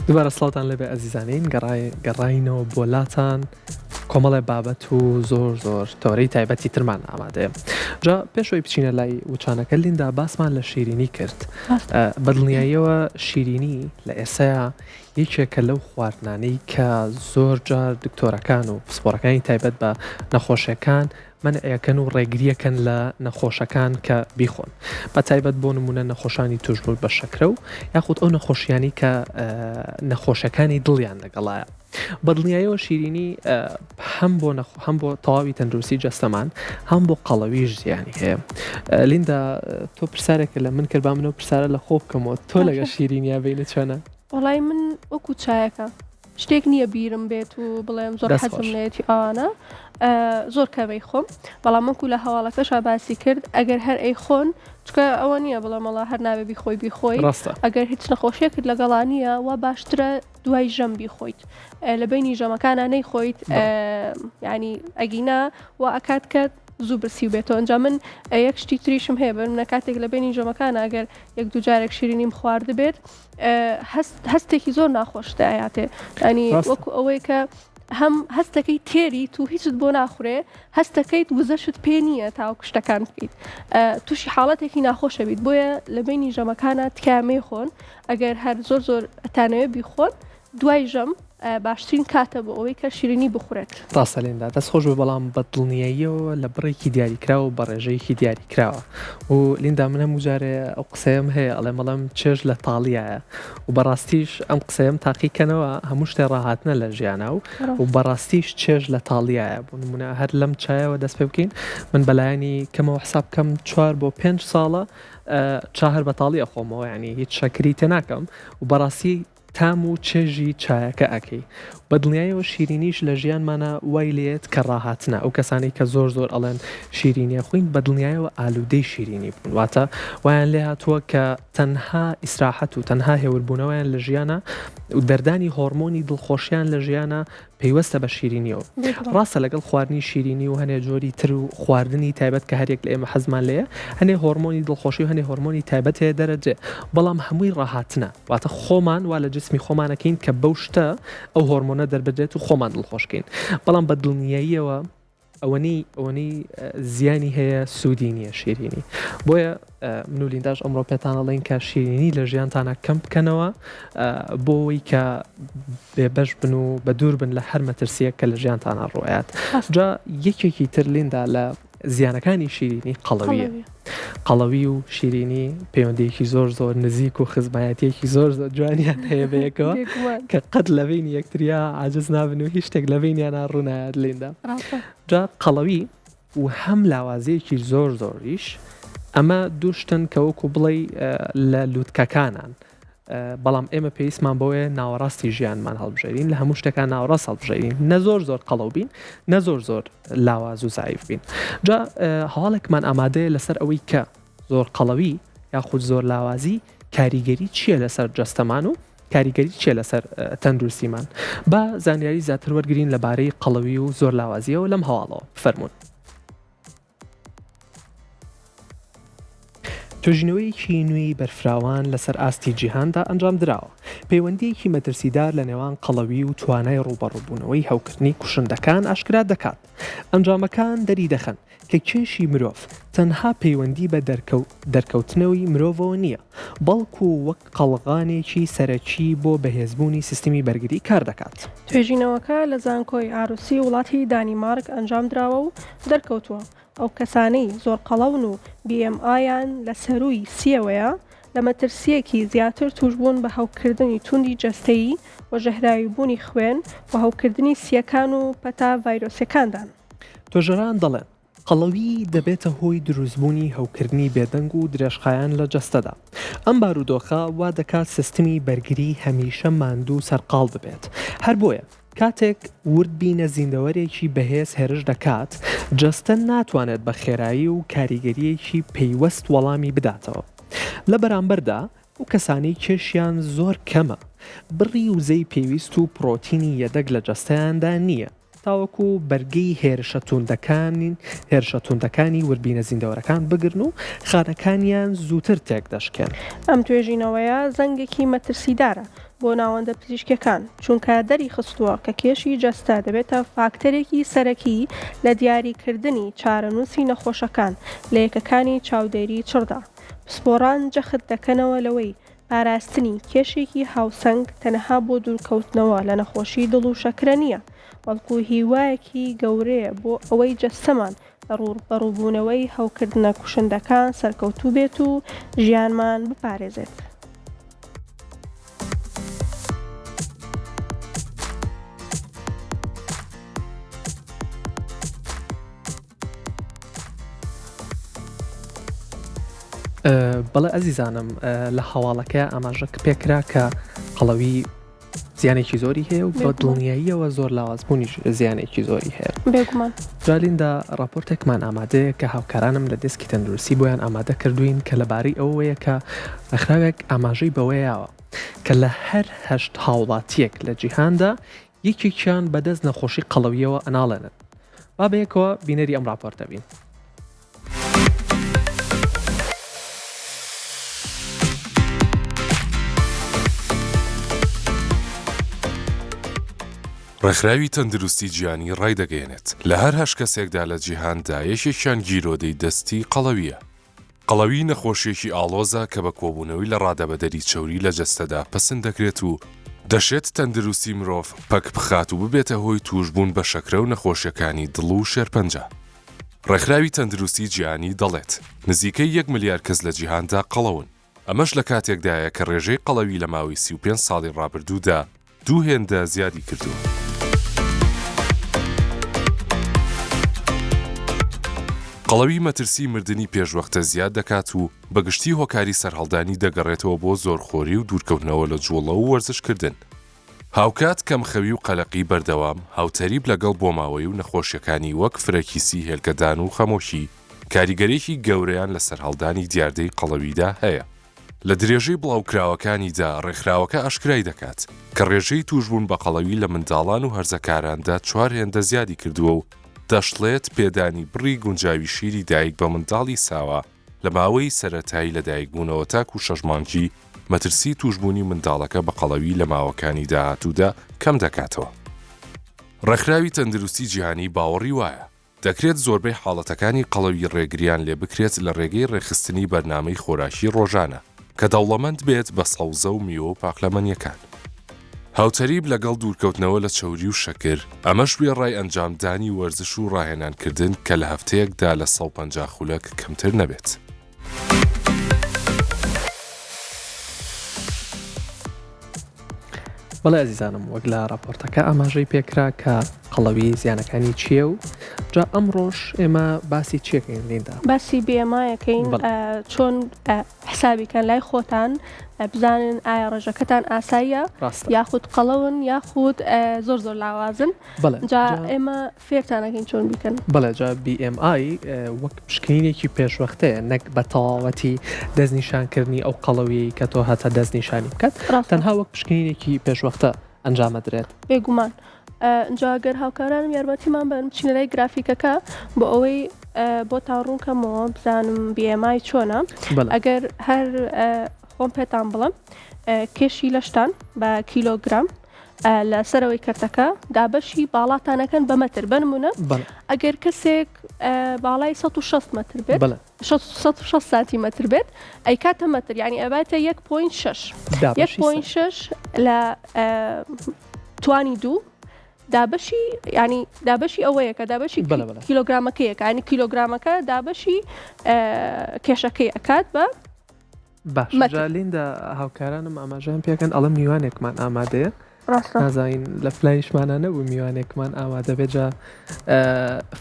دوبارە سڵاوتان لێبێ ئەزیزانین گەڕاینەوە بۆ لاتان. کۆمەڵێ بابەت و زۆر زۆر تەوەرەی تایبەتی ترمان ئامادەیە. جا پێش ئەوەی بچینە لای وچانەکە لیندا باسمان لە شیرینی کرد. بەدڵنیاییەوە شیرینی لە ئێسەیا یەکێکە لەو خواردنانەی کە زۆر جار دکتۆرەکان و پسپۆڕەکانی تایبەت بە نەخۆشیەکان مەنعیەکەن و ڕێگریەکەن لە نەخۆشەکان کە بیخۆن بە تایبەت بۆ نمونە نەخۆشانی توشبوو بە شەکرە و یاخود ئەو نەخۆشیانی کە نەخۆشەکانی دڵیان لەگەڵایە بەدڵنیایەوە شیرینی هەم بۆ هەم بۆ تەواوی تەندروستی جەستەمان هەم بۆ قەڵەویش زیانی هەیە لیندا تۆ پرسیارێکە لە من کرد با منەوە پرسیارە لە خۆ بکەمەوە تۆ لەگە شیرینیا بینە چۆنە وەڵای من وەکو چایەکە شتێک نییە بیرم بێت و بڵێم زۆر حەزم لێتی ئەوانە زۆر کەمەی خۆم بەڵام وەکو لە هەواڵەکەشا باسی کرد ئەگەر هەر ئەی خۆن چکە ئەوە نییە بڵێم وەڵا هەر نابێ بیخۆی بیخۆی ڕاستە ئەگەر هیچ نەخۆشیەکت لەگەڵا نییە وا باشترە دوای ژەم بیخۆیت لە بینی ژەمەکانە نەیخۆیت ینی ئەگینا وا ئەکات کە زوو برسی بێتەوە ئەنجا من یەک شتی تریشم هەیە بەر منە کاتێک لە بینی ژەمەکان ئەگەر یەک دوو جارێک شیرینیم خواردبێت هەستێکی زۆر ناخۆش دایاتێ ینی وەکو ئەوەی کە هەم هەستەکەی تێریت و هیچت بۆ ناخورێ هەستەکەیت وزەشت پێ نییە تاوەکو شتەکان بکەیت تووشی حاڵەتێکی ناخۆشە بیت بۆیە لە بینی ژەمەکانە تکایە مەیخۆن ئەگەر هەر زۆر زۆر ئەتانەوێ بیخۆن دوای ژەم باشترین کاتە بۆ ئەوەی کە شیرینی بخورێت. ڕاستە لیندا دەست خۆش بێ بەڵام بە دڵنیاییەوە لە بڕێکی دیاریکراو و بە ڕێژەیەکی دیاریکراوە و لیندا من هەموو جارێ ئەو قسەیەم هەیە ئەڵێم ئەڵێم چێژ لە تاڵیایە و بەڕاستیش ئەم قسەیەم تاقی کەنەوە هەموو شتێ ڕاهاتنە لە ژیانا و و بەڕاستیش چێژ لە تاڵیایە بۆ نمونە هەر لەم چایەوە دەست پێ بکەین من بەلایەنی کەمەوە حساب کەم چوار بۆ پێنج ساڵە چا هەر بەتاڵی ئەخۆمەوە یعنی هیچ شەکری تێ ناکەم و بەڕاستی تام و چێژی چایەکە ئەکەی. بە دڵنیایەوە شیرینیش لە ژیانمانا وای لێیەت کە ڕاهاتنە، ئەو کەسانەی کە زۆر زۆر ئەڵێن شیرینی ئەخۆین بە دڵنیایەوە ئالوودەی شیرینی بوون واتە وایان لێهاتووە کە تەنها ئیسراحەت و تەنها هێوربوونەوەیان لە ژیانا و دەردانی هۆڕمۆنی دڵخۆشیان لە ژیانا پەیوەستە بە شیرینیەوە. ڕاستە لەگەڵ خواردنی شیرینی و هەنێ جۆری تر و خواردنی تایبەت کە هەریەک لە ئێمە حەزمان لێیە هەنێ هۆڕمۆنی دڵخۆشی و هەنێ هۆڕمۆنی تایبەت هەیە دەرەدرێ بەڵام هەمووی ڕاهاتنە واتە خۆمان وا لە جسمی خۆمان ئەکەین کە بەو شتە ئەو هۆڕمۆنە دەربدرێت و خۆمان دڵخۆش کەین بەڵام بە دڵنیاییەوە ئەوەنەی ئەوەنەی زیانی هەیە سوودی نییە شیرینی بۆیە من و لینداش ئەمڕۆ پێتان ئەڵێین کە شیرینی لە ژیانتانە کەم بکەنەوە بۆ ئەوەی کە بێبەش بن و بە دوور بن لە هەر مەترسیەک کە لە ژیانتانە ڕوئات جا یەکێکی تر لیندا لە زیانەکانی شیرینی قەڵەویە قەڵەوی و شیرینی پەیوەندیەکی زۆر زۆر نزیک و خزمایەتیەکی زۆر زۆر جوانیان هەیە بەیەکەوە کە قەت لە بینی یەکتریا عاجز نابن و هیچ شتێک لە بینیانە ڕوونایەت لیندا جا قەڵەوی و هەم لاوازیەکی زۆر زۆریش ئەمە دوو شتن کە وەکو بڵێی لە لوتکەکانان بەڵام ئێمە پێویستمان بەوەیە ناوەڕاستی ژیانمان هەڵبژێرین لە هەموو شتەکان ناوەڕاست هەڵبژێرین نە زۆر زۆر قەڵەو بین نە زۆر زۆر لاواز و زایف بین جا هەواڵێکمان ئامادەیە لەسەر ئەوەی کە زۆر قەڵەوی یاخود زۆر لاوازی کاریگەری چییە لەسەر جەستەمان و کاریگەری چییە لەسەر تەندروستیمان؟ با زانیاری زیاتر وەرگرین لەبارەی قەڵەوی و زۆر لاوازییەوە لەم هەواڵەوە. فەرموون. توێژینەوەیەکی نوێی بەرفراوان لەسەر ئاستی جیهاندا ئەنجامدراوە، پەیوەندییەکی مەترسیدار لە نێوان قەڵەوی و توانای ڕووبەڕووبوونەوەی هەوکردنی کوشندەکان ئاشکرا دەکات. ئەنجامەکان دەریدەخەن کە کێشی مرۆڤ تەنها پەیوەندی بە دەرکەوتنەوی مرۆڤەوە نییە، بەڵکو وەک قەڵغانێکی سەرەکی بۆ بەهێزبوونی سیستمی بەرگری کاردەکات. توێژینەوەکە لە زانکۆی ئاروسی وڵاتی دانیمارک ئەنجامدراوە و دەرکەوتووە، ئەو کەسانەی زۆر قەڵەون و BMI یان لە سەرووی سییەوەیە، لە مەترسییەکی زیاتر تووشبوون بە هەوکردنی توندی جەستەیی و ژەهراویبوونی خوێن و هەوکردنی سییەکان و پەتا ڤایرۆسییەکاندان. توێژەران دەڵێن، قەڵەوی دەبێتە هۆی دروستبوونی هەوکردنی بێدەنگ و درێژخایەن لە جەستەدا. ئەم بارودۆخە وا دەکات سیستمی بەرگری هەمیشە ماندوو و سەرقاڵ ببێت. هەر بۆیە کاتێک وردبینە زیندەوەرێکی بەهێز هێرش دەکات، جەستە ناتوانێت بە خێرایی و کاریگەرییەکی پەیوەست وەڵامی بداتەوە. لە بەرامبەردا ئەو کەسانەی کێشیان زۆر کەمە، بڕی وزەی پێویست و پڕۆتینی یەدەگ لە جەستەیاندا نییە، تاوەکو بەرگەی هێرشە تووندەکانی هێرشە تووندەکانی وردبینە زیندەوەرەکان بگرن و خانەکانیان زووتر تێکدەشکێن. ئەم توێژینەوەیە زەنگێکی مەترسیدارە. بۆ ناوەندە پزیشکیەکان، چونکە دەریخستووە کە کێشی جەستە دەبێتە فاکتەرێکی سەرەکی لە دیاریکردنی چارەنووسی نەخۆشەکان لە یەکەکانی چاودێری چڕدا. پسپۆڕان جەخت دەکەنەوە لەوەی پاراستنی کێشێکی هاوسەنگ تەنها بۆ دوورکەوتنەوە لە نەخۆشی دڵ و شەکرە نییە، بەڵکو هیوایەکی گەورەیە بۆ ئەوەی جەستەمان لە ڕووبەڕووبوونەوەی هەوکردنە کوشندەکان سەرکەوتوو بێت و ژیانمان بپارێزێت. بەڵێ ئەزیزانم لە هەواڵەکەی ئاماژە پێکرا کە قەڵەوی زیانێکی زۆری هەیە و بە دڵنیاییەوە زۆر لاوازبوونیش زیانێکی زۆری هەیە. بێگومان. جا لیندا ڕاپۆرتێکمان ئامادەیە کە هاوکارانم لە دێسکی تەندروستی بۆیان ئامادە کردووین کە لەبارەی ئەوەیە کە ڕێکخراوێک ئاماژەی بەوەیاوە کە لە هەر هەشت هاوڵاتییەک لە جیهاندا یەکێکیان بەدەست نەخۆشی قەڵەوییەوە ئەناڵێنن. با بەیەکەوە بینەری ئەم ڕاپۆرتە بین. ڕێکخراوی تەندروستی جیهانی ڕایدەگەیەنێت، لە هەر هەشت کەسێکدا لە جیهاندا یەکێکیان گیرۆدەی دەستی قەڵەوییە. قەڵەوی نەخۆشییەکی ئاڵۆزە کە بە کۆبوونەوەی لە ڕادەبەدەری چەوری لە جەستەدا پەسند دەکرێت و دەشێت تەندروستی مرۆڤ پەک بخات و ببێتە هۆی تووشبوون بە شەکرە و نەخۆشییەکانی دڵ و شێرپەنجە. ڕێکخراوی تەندروستی جیهانی دەڵێت، نزیکەی یەک ملیار کەس لە جیهاندا قەڵەون، ئەمەش لە کاتێکدایە کە ڕێژەی قەڵەوی لە ماوەی 35 ساڵی ڕابردوودا دوو هێندە زیادی کردووە. قەڵەوی مەترسی مردنی پێشوەختە زیاد دەکات و بە گشتی هۆکاری سەرهەڵدانی دەگەڕێتەوە بۆ زۆرخۆری و دوورکەوتنەوە لە جوڵە و وەرزشکردن. هاوکات کەمخەوی و قەلەقی بەردەوام هاوتەریب لەگەڵ بۆماوەیی و نەخۆشیەکانی وەک فرەکیسی هێلکەدان و خەمۆکی کاریگەریی گەورەیان لە سەرهەڵدانی دیاردەی قەڵەویدا هەیە. لە درێژەی بڵاوکراوەکانیدا ڕێکخراوەکە ئاشکرای دەکات کە ڕێژەی تووشبوون بە قەڵەوی لە منداڵان و هەرزەکاراندا چوار هێندە زیادی کردووە و دەشڵێت پێدانی بڕی گونجاوی شیری دایک بە منداڵی ساوا لە ماوەی سەرەتای لەدایکبوونەوە تاکوو شەش مانگی، مەترسی تووشبوونی منداڵەکە بە قەڵەوی لە ماوەکانی داهاتوودا کەم دەکاتەوە. ڕێکخراوی تەندروستی جیهانی باوەڕی وایە، دەکرێت زۆربەی حاڵەتەکانی قەڵەوی ڕێگریان لێ بکرێت لە ڕێگەی ڕێکخستنی بەرنامەی خۆراکی ڕۆژانە کە دەوڵەمەند بێت بە سەوزە و میوە و پاقلەمەنییەکان. هاوتەریب لەگەڵ دوورکەوتنەوە لە چەوری و شەکر، ئەمەش وێڕای ئەنجامدانی وەرزش و ڕاهێنانکردن کە لە هەفتەیەکدا لە 150 خولەک کەمتر نەبێت. بەڵێ ئەزیزانم وەک لە راپۆرتەکە ئاماژەی پێکرا کە قەڵەوی زیانەکانی چییە و جا ئەمڕۆش ئێمە باسی چیەکەین لیندا؟ باسی BMI ەکەین چۆن حسابی کەن لای خۆتان بزانن ئایا ڕێژەکەتان ئاساییە یاخود قەڵەون یاخود زۆر زۆر لاوازن جا ئێمە فێرتانەکەین چۆن بیکەن. بەڵێ جا BMI وەک پشکنینێکی پێشوەختەیە نەک بە تەواوەتی دەستنیشانکردنی ئەو قەڵەویەی کە تۆ هەتە دەستنیشانی بکات تەنها وەک پشکنینێکی پێشوەختە ئەنجامەدرێت. بێگومان جا گەر هاوکارانم یارمەتیمان بەن بچینە لای گرافیکەکە بۆ ئەوەی بۆتان ڕوون کەمەوە بزانم BMI چۆنە ئەگەر هەر خۆم پێتان بڵم کێشی لەشتان بە کیلۆگرام لە سەرەوەی کەرتەکە دابەشی باڵاتانەکەن بە مەتر بنمونە ئەگەر کەسێک باڵای 160 مەتر بێت 160 سانتیمەتر بێت ئەیکاتە مەتر یعنی ئەباتە 1.6 1.6 لە توانی دوو دابەشی ینی دابەشی ئەوەیە کە دابەشی کیلۆگرامەکەیە ینی کیلۆگرامەکە دابەشی کێشەکەی ئەکات بە باش جا لیندا هاوکارانم ئاماژەیان پێکەن ئەڵێم میوانێکمان ئامادەیە ڕاستە نازانین لە پلانیشمانە نەبوو میوانێکمان ئامادە بێت جا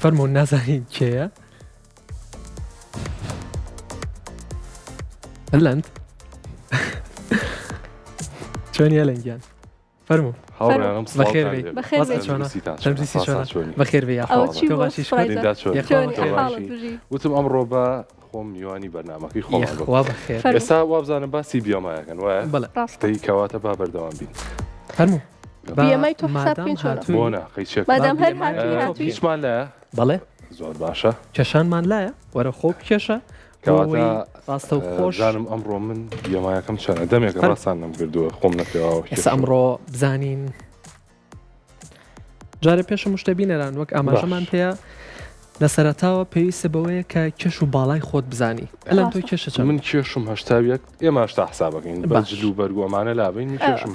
فەرموون نازانین کێیە لەند چۆنی لەنگیان فەرموو هاوڕێیانم بەخێر سڵاوتان بێی لێ بێت. بەخێر بێی. تەندروستیتان چۆنە؟ تەندروستی سپاس چۆنە؟ چۆنی؟ بەخێر بێی یاخوا ئەوە چی تۆ بوو باشی شکر سوپرایزە؟ لیندا چۆنی؟ یاخوا چۆنی بەخێر بێی. حاڵت بژی وتم ئەمڕۆ بە خۆم میوانی بەرنامەکەی خۆمان بم. یاخوا بەخێر فەرموو. ئێستا وابزانم باسی بیۆمایەکەن وایە؟ بەڵێ ڕاستە دەی کەواتە با بەردەوام بین. فەرموو با BMI تۆ حساب مادام بکەین چۆنە؟ هاتووی بۆ نا قەی چێک مادام با هەر BMI هاتووی تۆ هاتووی هیچمان لایە؟ بەڵێ زۆر باشە. کێشانمان لایە وەرە خۆ بکێشە. کەواتە ڕاستەوخۆش بزانم ئەمڕۆ من BMI ەکەم چەنە دەمێکە ڕاستان نەمکردووە خۆم نەپێواوە ئێستا ئەمڕۆ بزانین جارێ پێش هەموو شتێ بینەران وەک ئاماژەمان پێیە لە سەرەتاوە پێویستە بەوەیە کە کێش و باڵای خۆت بزانی ئەلەن تۆ کێشە چەند من کێشم 81 ئێمە هەشتا حسابەکەین بە جل و بەرگ و ئەمانە لابەین من کێشم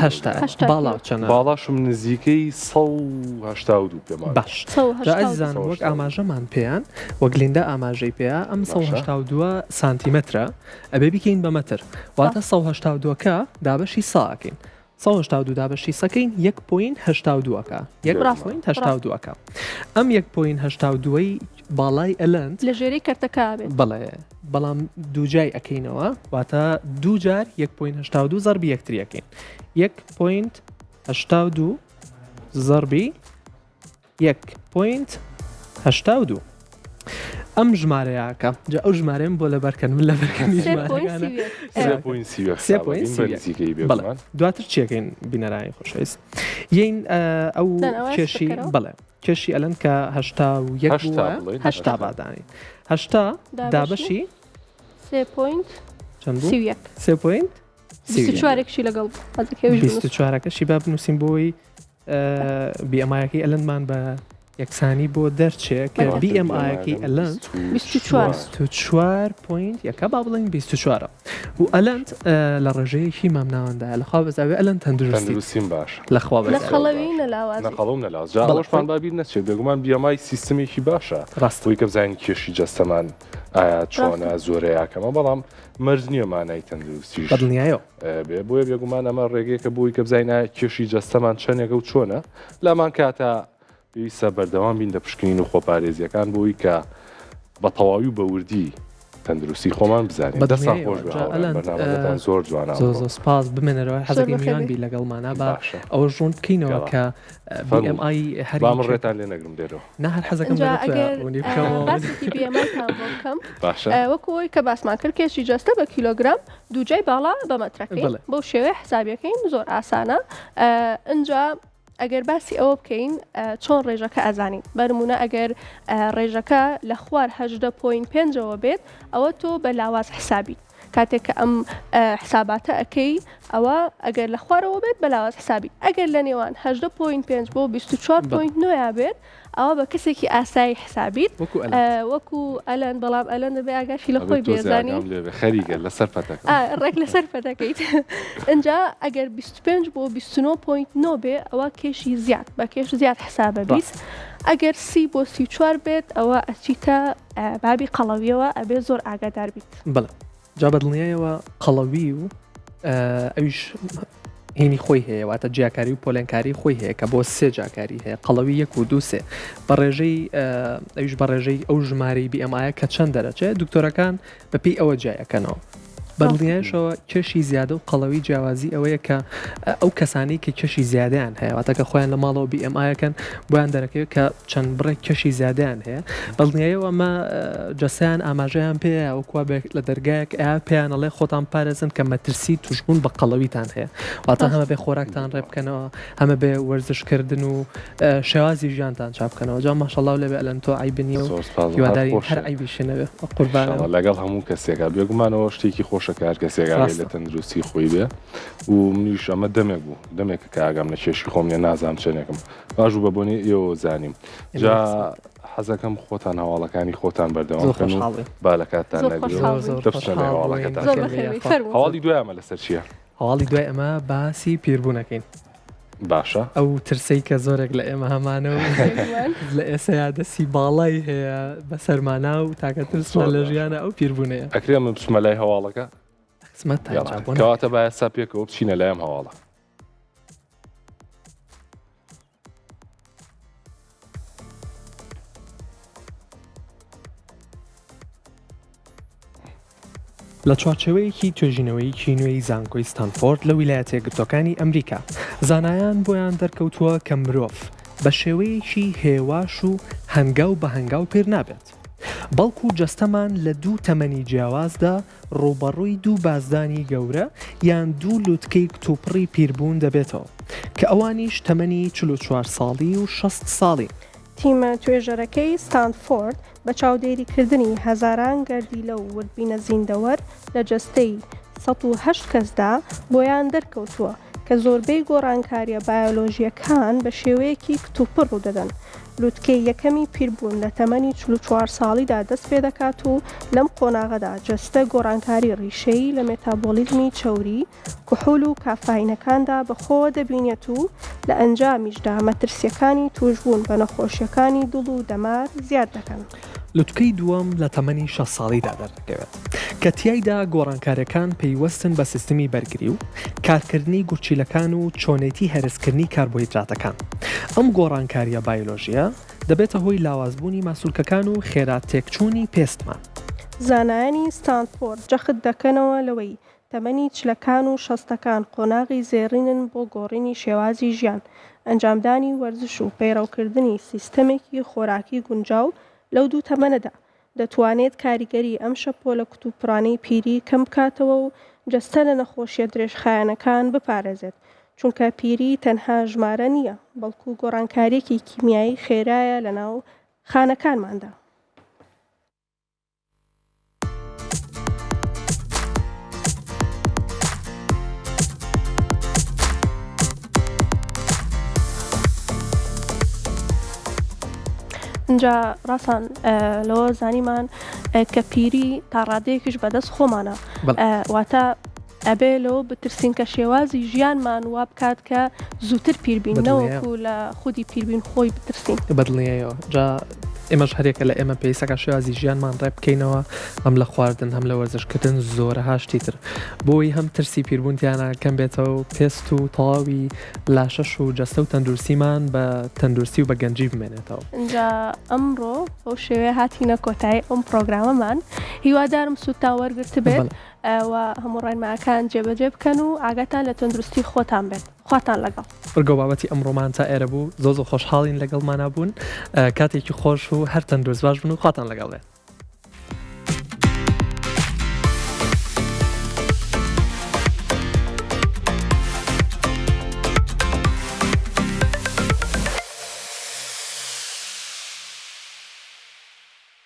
هەشتا هەشتا باڵا چەنە باڵاشم نزیکەی 182 پێمان باش جا ئەزیزان وەک ئاماژەمان پێیان وەک لیندا ئاماژەی پێیا ئەم 182 سانتیمەترە ئەبێ بیکەین بە مەتر واتە 182 کە دابەشی ساکەین 182 دابەشی سەکەین یەک point 82 ئەکا یەک point 82 ئەکا ئەم یەک point 82ی باڵای ئەلەند لە ژێرەی کەرتەکە بێت بەڵێ بەڵام دووجای ئەەکەینەوە واتە دوو جار یەک point 82 زەربی یەکتری ئەەکەین یەک point 82 زەربی یەک point 82 ئەم ژمارەیەکە جا ئەو ژمارەیەم بۆ لەبەرکەن من لەبەرکەنی ژمارەکانە. سێ point سی و یەک. بەڵێ دواتر چیەکەین بینەرانی خۆشەویست یین ئەو کێشی بەڵێ کێشی ئەلەن کە هەشتا و یەک بووە هەشتا بادانی هەشتا دابەشی سێ point چەند بوو؟ سی و یەک سێ point سی و یەک. چوارێکشی لەگەڵ بوو. حەزەکەی ئەویش بیست و چوارەکەشی با بنووسین بۆی BMI ەکەی ئەلەندمان بە یەکسانی بۆ دەرچێ کە BMI ەکەی ئەلەند 24 point یەکە با بڵێین 24 و ئەلەند لە ڕێژەیەکی مامناوەندایە لەخوا بەزاوێ ئەلەند تەندروستیم باش لەخوا نەخەڵەوی نەلاواز نەقەڵم نەلاواز جا ئەوەشمان با بیر نەچێت بێگومان BMI سیستمێکی باشە ڕاستەوەی کە بزانین کێشی جەستەمان ئایا چۆنە زۆرە یا کەمە بەڵام مەرج نییە مانای تەندروستیش بەدڵنیایەوە بێ بۆیە بێگومان ئەمە ڕێگەیەکە بۆی کە بزانین ئایا کێشی جەستەمان چەندێکە و چۆنە لامان کاتە پێویستە بەردەوام بین لە پشکنین و خۆپارێزیەکان بۆی کە بە تەواوی و بە وردی تەندروستی خۆمان بزانین دەستان خۆش بێ هاوڕێیان بەرنامەکەتان زۆر جوانە زۆر زۆر سپاس بمێنەرەوە حەزەکەی میوان بی لەگەڵمانە با ئەوە ڕوون بکەینەوە کە BMI هەر با من ڕێتان لێ نەگرم لێرەوە نا هەر حەزەکەم ئینجا ئەگەر ڕوونی بکەمەوە باسێکی BMI تان بۆ بکەم باشە وەکو ئەوەی کە باسمان کرد کێشی جەستە بە کیلۆگرام دووجای باڵا بە مەترەکەی بەو شێوەیە حسابیەکەین زۆر ئاسانە ئینجا ئەگەر باسی ئەوە بکەین چۆن ڕێژەکە ئەزانین بەرمونە ئەگەر ڕێژەکە لە خوار هەژدە point پێنجەوە بێت ئەوە تۆ بە لاواز حسابیت کاتێک کە ئەم حساباتە ئەکەی ئەوە ئەگەر لە خوارەوە بێت بە لاواز حسابی ئەگەر لە نێوان هەژدە point پێنج بۆ 24 point نۆیا بێت ئەوە بە کەسێکی ئاسایی حسابیت وەکو ئەلەند وەکو ئەلەند بەڵام ئەلەند دەبێ ئاگاشی لە خۆی بێزانی خەریکە لەسەر پەتەکە ڕێک لەسەر پەتەکەیت ئینجا ئەگەر 25 بۆ 29.9 بێ ئەوە کێشی زیاد بە کێش زیاد حسابە بیت ئەگەر سی بۆ 34 بێت ئەوە ئەچیتە بابی قەڵەویەوە ئەبێ زۆر ئاگادار بیت بەڵێ جا بەدڵنیایەوە قەڵەوی و ئەویش هینی خۆی هەیە واتە جیاکاری و پۆلێنکاری خۆی هەیە کە بۆ سێ جاکاری هەیە قەڵەوی یەک و دوو سێ بە ڕێژەی ئەویش بە ڕێژەی ئەو ژمارەی BMI ە کە چەند دەرەچێت دکتۆرەکان بەپێی ئەوە جیایەکەنەوە. بەدڵنیایشەوە کێشی زیادە و قەڵەوی جیاوازی ئەوەیە کە ئەو کەسانەی کە کێشی زیادەیان هەیە واتە کە خۆیان لە ماڵەوە BMI ەکەن بۆیان دەرەکەوێت کە چەند بڕێک کێشی زیادەیان هەیە بەدڵنیایەوە ئەمە جەستەیان ئاماژەیان پێیە وەکووا بێت لە دەرگایەک ئەیا پێیان ئەڵێ خۆتان بپارێزن کە مەترسی توشبوون بە قەڵەویتان هەیە واتە هەمە بێ خۆراکتان ڕێ بکەنەوە هەمە بێ وەرزشکردن و شێوازی ژیانتان چاک بکەنەوە جا ماشەڵڵا لێ بێ ئەلەن تۆ عەیب نییە و زۆر سپاس هەر هیوادارین هەر خۆشێ عەیبیشی نەبێ قوربانەوە. ئینشاڵڵا لەگەڵ هەموو کەسێکا بێگومانەوە شتێکی خۆشە کە هەر کەسێک ئاگای لە ڕاستە. تەندروستی خۆی بێ و منیش ئەمە دەمێک بوو دەمێکە کە ئاگام لە کێشی خۆم نیە نازانم چەنێکم باش بوو بە بۆنەی ئێوەوە زانیم ئێمە جا خزمەت. حەزەکەم خۆتان هەواڵەکانی خۆتان بەردەوام زۆر بکەن و خۆشحاڵ بووین. با لە کاتتان زۆر نەگرم خۆشحاڵ زۆر بووین. زۆر دەبچنە لای خۆشحاڵ بووین. هەواڵەکەتان زۆر بەخێر بەخێر بێی بێی یاخوا. فەرموو. هەواڵی دوای ئەمە لەسەر چییە؟ هەواڵی دوای ئەمە باسی پیربوونەکەین. باشە. ئەو ترسەی کە زۆرێک لە ئێمە هەمانە و بێگومان. لە ئێسەیا دەستی باڵای هەیە بەسەرمانا و تاکە ترسمان زۆر لە باشە. ژیانا ئەو پیربوونەیە. ئەکرێ من بچمە لای هەواڵەکە؟ خزمەتتان یاڵا جا بۆ ناکرێ. کەواتە با ئێستا پێکەوە بچینە لای ئەم هەواڵە. لە چوارچێوەیەکی توێژینەوەیەکی نوێی زانکۆی ستانفۆرد لە ویلایەتە یەکگرتووەکانی ئەمریکا، زانایان بۆیان دەرکەوتووە کە مرۆڤ بە شێوەیەکی هێواش و هەنگاو بە هەنگاو پیر نابێت، بەڵکو جەستەمان لە دوو تەمەنی جیاوازدا ڕووبەڕووی دوو بازدانی گەورە یان دوو لوتکەی کتوپڕی پیربوون دەبێتەوە، کە ئەوانیش تەمەنی 44 ساڵی و 60 ساڵین. تیمە توێژەرەکەی ستانفۆرد بە چاودێریکردنی هەزاران گەردیلە و وردبینە زیندەوەر لە جەستەی 108 کەسدا بۆیان دەرکەوتووە کە زۆربەی گۆڕانکارییە بایۆلۆژییەکان بە شێوەیەکی کتوپڕ ڕوودەدەن. لوتکەی یەکەمی پیربوون لە تەمەنی 44 ساڵیدا دەست پێدەکات و لەم قۆناغەدا جەستە گۆڕانکاری ڕیشەیی لە مێتابۆلیزمی چەوری، کحول و کافاینەکاندا بەخۆوە دەبینێت و لە ئەنجامیشدا مەترسییەکانی تووشبوون بە نەخۆشییەکانی دڵ و دەمار زیاد دەکەن. لوتکەی دووەم لە تەمەنی 60 ساڵیدا دەردەکەوێت، کە تیایدا گۆڕانکارییەکان پەیوەستن بە سیستمی بەرگری و کارکردنی گورچیلەکان و چۆنێتی هەرسکردنی کاربۆهیدراتەکان. ئەم گۆڕانکارییە بایۆلۆژییە دەبێتە هۆی لاوازبوونی ماسولکەکان و خێرا تێکچوونی پێستمان. زانایانی ستانفۆرد جەخت دەکەنەوە لەوەی تەمەنی چلەکان و شەستەکان قۆناغی زێڕینن بۆ گۆڕینی شێوازی ژیان، ئەنجامدانی وەرزش و پەیڕەوکردنی سیستەمێکی خۆراکی گونجاو لەو دوو تەمەنەدا، دەتوانێت کاریگەری ئەم شەپۆلە کتوپڕانەی پیری کەمبکاتەوە و جەستە لە نەخۆشیە درێژخایەنەکان بپارێزێت، چونکە پیری تەنها ژمارە نییە، بەڵکو گۆڕانکارییەکی کیمیایی خێرایە لەناو خانەکانماندا. ئینجا ڕاسان لەوە زانیمان کە پیری تا ڕادەیەکیش بەدەست خۆمانە واتە ئەبێ لەوە بترسین کە شێوازی ژیانمان وا بکات کە زووتر پیربین نەوەکو لە خودی پیربین خۆی بترسین. بەدڵنیایەوە جا ئێمەش هەرێکە لە ئێمە پێویستەکە شێوازی ژیانمان ڕێ بکەینەوە هەم لە خواردن هەم لە وەرزشکردن زۆرەها شتی تر بۆی هەم ترسی پیربوون تیانا کەم بێتەوە و پێست و تەواوی لاشەش و جەستە و تەندروستیمان بە تەندروستی و بە گەنجی بمێنێتەوە. ئینجا ئەمڕۆ بەو شێوەیە هاتینە کۆتایی ئەم پڕۆگرامەمان هیوادارم سوودتان وەرگرتبێت. و هەموو ڕێنمایەکان جێبەجێ بکەن و ئاگاتان لە تەندروستی خۆتان بێت. خواتان لەگەڵ. بڕگە و بابەتی ئەمڕۆمان تا ئێرە بوو، زۆر زۆر خۆشحاڵین لەگەڵمانا بوون، کاتێکی خۆش و هەر تەندروست باش بن و خواتان لەگەڵ بێت.